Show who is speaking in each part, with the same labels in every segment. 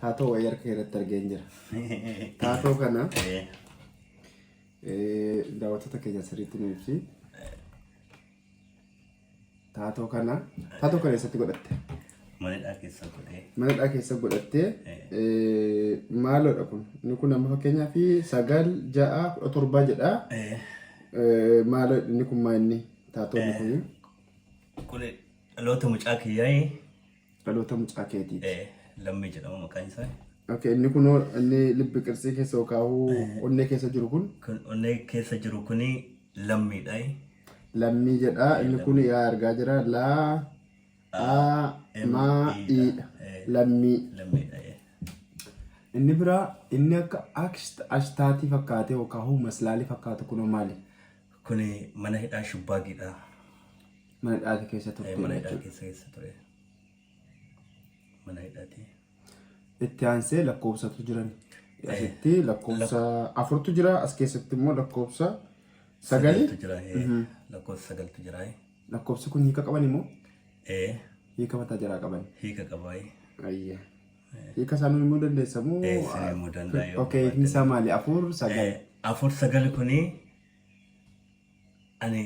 Speaker 1: Taatoo wayii harka irratti argeen jira. Taatoo kana daawwattoota keenya sirriitti nu ibsi. Taatoo kana eessatti godhatte?
Speaker 2: Mana hidhaa keessa godhee.
Speaker 1: Mana hidhaa keessa godhattee maaloodha kun? Inni kun amma fakkeenyaaf 9, 6, 17 jedha. Maaloo inni kun maa inni taatoon kun?
Speaker 2: Kun dhaloota mucaa kiyyaa.
Speaker 1: Dhaloota mucaa keetiiti.
Speaker 2: Lammii jedhama maqaan isaa.
Speaker 1: Okay, inni kunoo inni libbi qirtsii keessa yookaan onnee keessa jiru kun
Speaker 2: Kun onnee keessa jiru kuni lammiidha.
Speaker 1: Lammii jedha. Inni kun yaa argaa jira. Laa A Ma I dha. Lammii.
Speaker 2: Lammiidha.
Speaker 1: Inni biraa inni akka ashtaatii fakkaatee yookaan maslaalii fakkaatu kunoo maali?
Speaker 2: Kuni mana hidhaa shubbaagiidha.
Speaker 1: Mana hidhaati keessa turte
Speaker 2: Mana hidhaa
Speaker 1: jechuudha.
Speaker 2: keessa ture. Mana hidhaati.
Speaker 1: Itti aansee lakkoofsatu jiran. Asitti lakkoofsa afurtu jira. As keessatti immoo lakkoofsa sagali.
Speaker 2: Sagaltu jira. Lakkoofsa sagaltu jira.
Speaker 1: Lakkoofsi kun hiika qaban immoo hiika mataa jaraa qaban.
Speaker 2: Hiika qaba.
Speaker 1: Ayya. Hiika isaa nuu himuu dandeessa moo?
Speaker 2: Isin himuu danda'a yoo
Speaker 1: Okay, hiikni isaa maali? 4 9.
Speaker 2: 4 9 kuni ani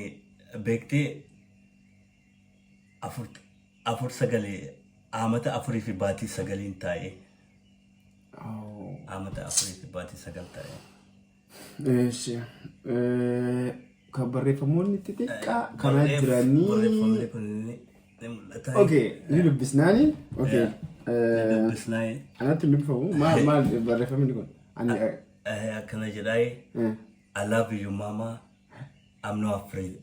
Speaker 2: beektee 4 4 9 amata 4 fi baatii 9n taa'ee. Amata 4 fi baatii 9 taa'ee.
Speaker 1: Eeshi. Kan barreeffamoonni xixiqqaa kana jiranii.
Speaker 2: Barreeffamni kun ni mul'ata.
Speaker 1: Okay, ni dubbisnaani. Okay.
Speaker 2: Ni dubbisnaa.
Speaker 1: Anatti hin dubbifamu. Maal maal barreeffamni kun? Ani
Speaker 2: Akkana jedhaa. I love you, mama. I'm not afraid.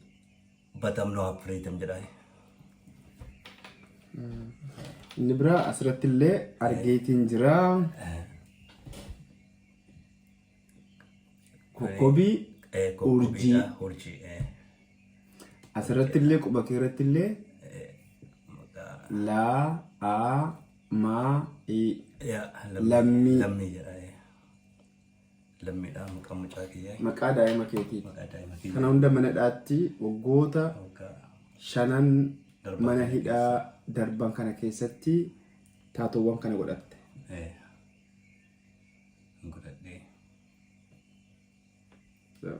Speaker 2: But I'm not afraid jedhaa.
Speaker 1: Inni biraa asirratti illee argeetiin jira. Kokkobii urjii.
Speaker 2: Urjii.
Speaker 1: Asirratti illee quba kee irratti illee laa a maa i. Lammii.
Speaker 2: Lammii jedha. Lammiidha maqaan mucaa kiyyaa.
Speaker 1: Maqaa daa'ima keetii.
Speaker 2: Maqaa daa'ima kiyyaa.
Speaker 1: Kana hunda mana hidhaatti waggoota
Speaker 2: Waggaa
Speaker 1: shanan
Speaker 2: darban
Speaker 1: mana
Speaker 2: kana
Speaker 1: hidhaa darban kana keessatti taatoowwan kana godhatte.
Speaker 2: Godhadhee.
Speaker 1: So.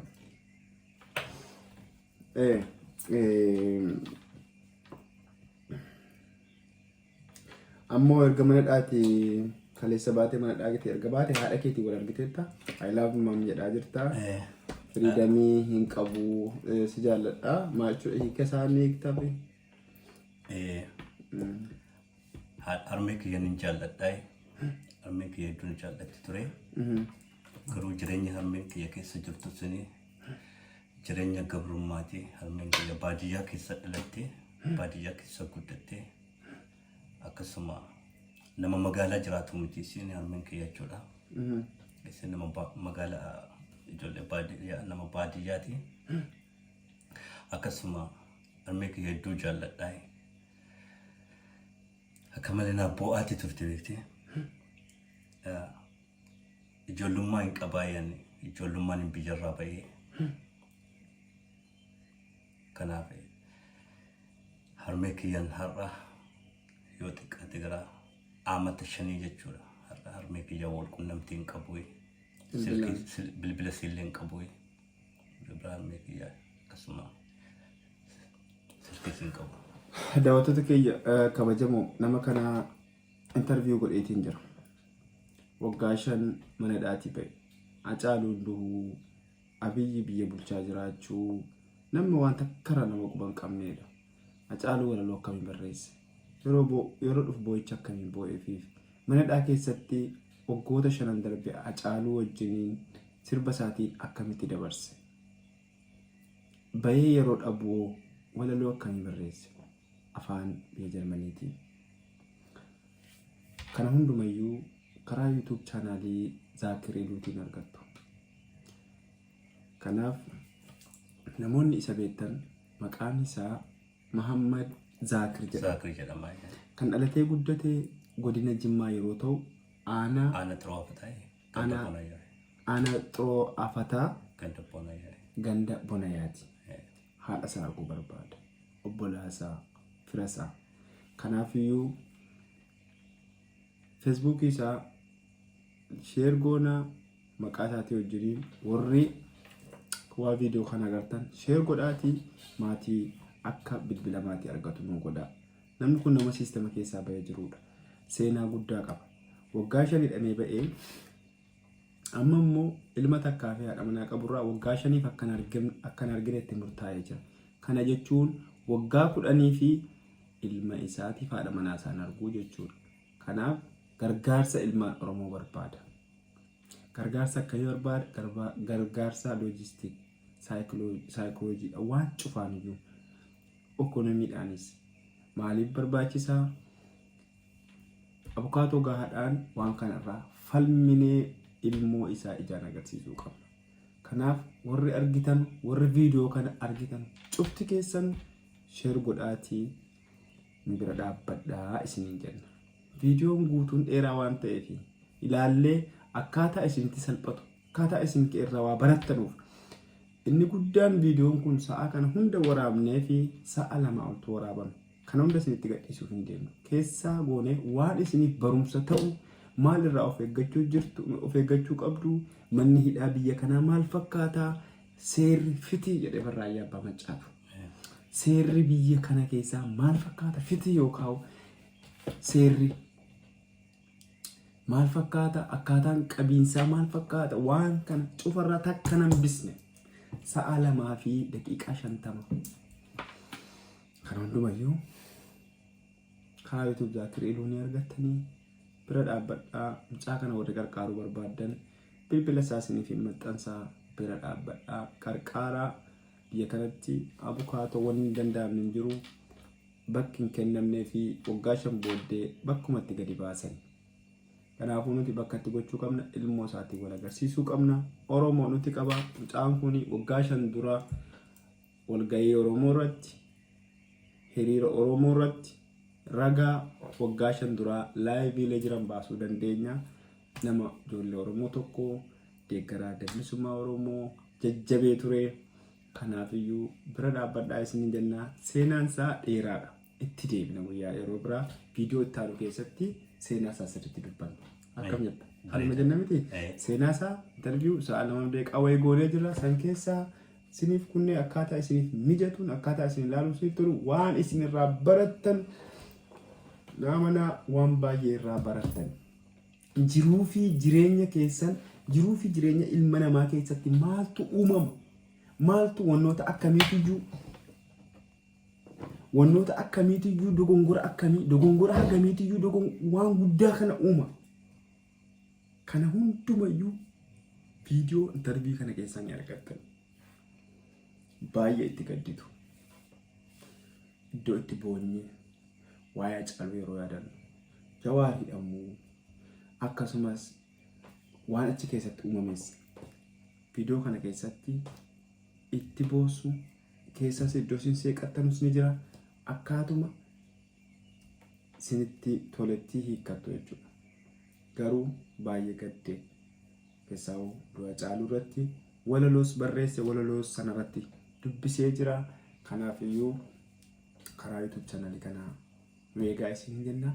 Speaker 1: Eh, eh, Ammoo erga mana hidhaati kaleessa baatee mana hidhaa erga baate haadha keetii wal argiteetta. I love mom jedhaa jirta. Freedomii hin qabu si jaalladha. Maal jechuudha hiika isaa ni hiiktafi?
Speaker 2: Harmee kiyya nin jaalladha. Harmee kiyya hedduun jaallatti ture. Garuu jireenya harmeen kiyya keessa jirtu suni jireenya gabrummaati. Harmeen kiyya baadiyyaa keessa dhalatte, baadiyyaa keessa guddatte. Akkasuma nama magaalaa jiraatu miti isin harmeen kiyya jechuudha. Isin nama magaalaa ijoollee baadiyyaa nama baadiyyaati. Akkasuma harmee kiyya hedduu jaalladha. Akka malee naa boo'aati turte beekte. Ijoollummaa hin qabaa yaani ijoollummaan hin biyyarraa ba'ee. Kanaaf harmee kiyyan har'a yoo xiqqaate gara aamata 5 jechuudha. Har'a harmee kiyya wal qunnamtii hin qabu. Silkii bilbila siillee hin qabu. Bilbila harmee kiyya akkasuma silkiis hin qabu.
Speaker 1: Daawwattoota keenya kabajamoo nama kana interview godheetiin jira. Waggaa 5 mana hidhaatii ba'e. Hacaaluun du'uu, Abiyyi biyya bulchaa jiraachuu namni waan takkarra nama quba hin qabneedha. Hacaaluu walaloo akkamiin barreesse? Yeroo yeroo dhufu boo'icha akkamiin boo'eefiif? Mana hidhaa keessatti waggoota shanan darbe Hacaaluu wajjiniin sirba isaatiin akkamitti dabarse? Bahee yeroo dhabu walaloo akkamii barreesse? Afaan biyya Jarmaniitiin. Kana hundumayyuu karaa YouTube chaanaalii Zaakir Iluutiin argattu. Kanaaf namoonni isa beektan maqaan isaa Mahammad Zaakir jedhama.
Speaker 2: Zaakir jedhama.
Speaker 1: Kan dhalatee guddate godina Jimmaa yeroo ta'u aanaa
Speaker 2: Aanaa Xiroo Afataa. Ganda Bonayaa.
Speaker 1: Aanaa Xiroo Afataa
Speaker 2: Ganda Bonayaa.
Speaker 1: Ganda Bonayaati. Haadha isaa arguu barbaada. Obbolaa isaa, fira isaa. Kanaafiyyuu Feesbuukii isaa Share goonaa maqaa isaatii wajjiniin warri waa viidiyoo kana agartan share godhaatii maatii akka bilbila maatii argatu nu godhaa. Namni kun nama siistama keessaa bahee jirudha. Seenaa guddaa qaba. Waggaa 5 hidhamee ba'ee amma immoo ilma takkaa fi haadha manaa qaburraa waggaa 5f akka hin argine itti murtaa'ee jira. Kana jechuun waggaa 10 fi ilma isaatiif haadha manaa isaan arguu jechuudha. Kanaaf gargaarsa ilmaan Oromoo barbaada. Gargaarsa akkamii barbaada? Gargaarsa loojistik, saayikolojiidha waan cufaan iyyuu ekonomiidhaanis maaliif barbaachisaa? Abukaatoo gahaadhaan waan kanarraa falminee ilmoo isaa ijaan agarsiisuu qabna. Kanaaf warri argitan, warri viidiyoo kana argitan cufti keessan share godhaatii nu bira dhaabbadhaa isiniin jenna. Viidiyoon guutuun dheeraa waan ta'eef ilaallee akkaataa isinitti salphatu, akkaataa isin irraa waa barattanuuf inni guddaan viidiyoon kun sa'a kana hunda waraabnee fi sa'a 2 oltu waraabame. Kana hunda isinitti gadhiisuuf hin deemnu. Keessaa goonee waan isiniif barumsa ta'u maal irraa of eeggachuu jirtu, of eeggachuu qabdu, manni hidhaa biyya kanaa maal fakkaataa, seerri fitii jedhee barraayyaa abbaa maccaatu. Seerri biyya kana keessaa maal fakkaata fitii yookaan seerri maal fakkaata akkaataan qabiinsaa maal fakkaata waan kana cufarraa takka nan bisne sa'a 2:50 kan hundumayyuu karaa YouTube Zaakir Iluu ni argattanii bira dhaabbadhaa mucaa kana warri qarqaaruu barbaaddan bilbila isaa isiniif hin maxxansaa bira dhaabbadhaa qarqaaraa biyya kanatti abukaatoo wanni hin danda'amne hin jiru bakki hin kennamnee fi waggaa 5 booddee bakkumatti gadi baasan. Kanaafuu nuti bakka itti gochuu qabna ilmoo isaatiin wal agarsiisuu qabna. Oromoo nuti qaba. Mucaan kun waggaa 5 dura walgahii Oromoo irratti hiriira Oromoo irratti ragaa waggaa 5 duraa laayiviilee jiran baasuu dandeenya. Nama ijoollee Oromoo tokko deeggaraa adda bilisummaa Oromoo jajjabee ture. Kanaafiyyuu bira dhaabbadhaa isiniin jenna. Seenaan isaa dheeraadha. Itti deebina guyyaa yeroo biraa viidiyoo itti aanu keessatti seenaa isaa sirriitti dubbanna. Akkam jetta? Kanuma jenna miti? Seenaa isaa interview sa'a 2 daqiiqaa wayii goonee jirra. San keessaa isiniif kunnee akkaataa isiniif mijatuun akkaataa isin ilaaluun isiniif tolu waan isin irraa barattan naamana waan baay'ee irraa barattan. Jiruu fi jireenya keessan jiruu fi jireenya ilma namaa keessatti maaltu uumama? Maaltu wannoota akkamiitiyyuu wannoota akkamiitiyyuu dogongora akkamii dogongora hagamiitiyyuu dogon waan guddaa kana uuma. Kana hundumayyuu viidiyoo intarvii kana keessaa ni argattan. Baay'ee itti gadditu. Iddoo itti boonyee waa'ee Hacaaluu yeroo yaadannu Jawaar hidhamuu akkasumas waan achi keessatti uumames viidiyoo kana keessatti itti boossu keessas iddoo isin seeqattanus ni jira akkaatuma isinitti toletti hiikkattu jechuudha. Garuu baay'ee gadde keessaa du'a Hacaaluu irratti walaloos barreesse walaloos sanarratti dubbisee jira. Kanaaf iyyuu karaa YouTube channel kanaa nu eegaa isin jenna.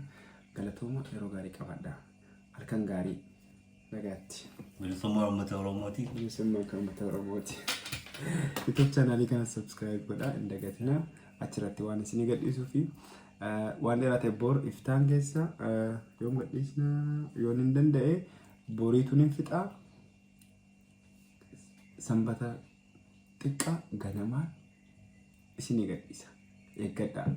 Speaker 1: Galatooma yeroo gaarii qabaadha. Halkan gaarii nagaatti.
Speaker 2: Bilisummaa uummata Oromooti.
Speaker 1: Bilisummaa kan uummata Oromooti. YouTube channel kana subscribe godhaa hin dagatinaa. Achirratti waan isinii gadhiisuu fi waan dheeraa ta'e bor iftaan keessa yoom gadhiisna yoon hin danda'e boriituun hin fixaa. Sanbata xiqqaa ganamaan isinii gadhiisa. Eeggadhaa.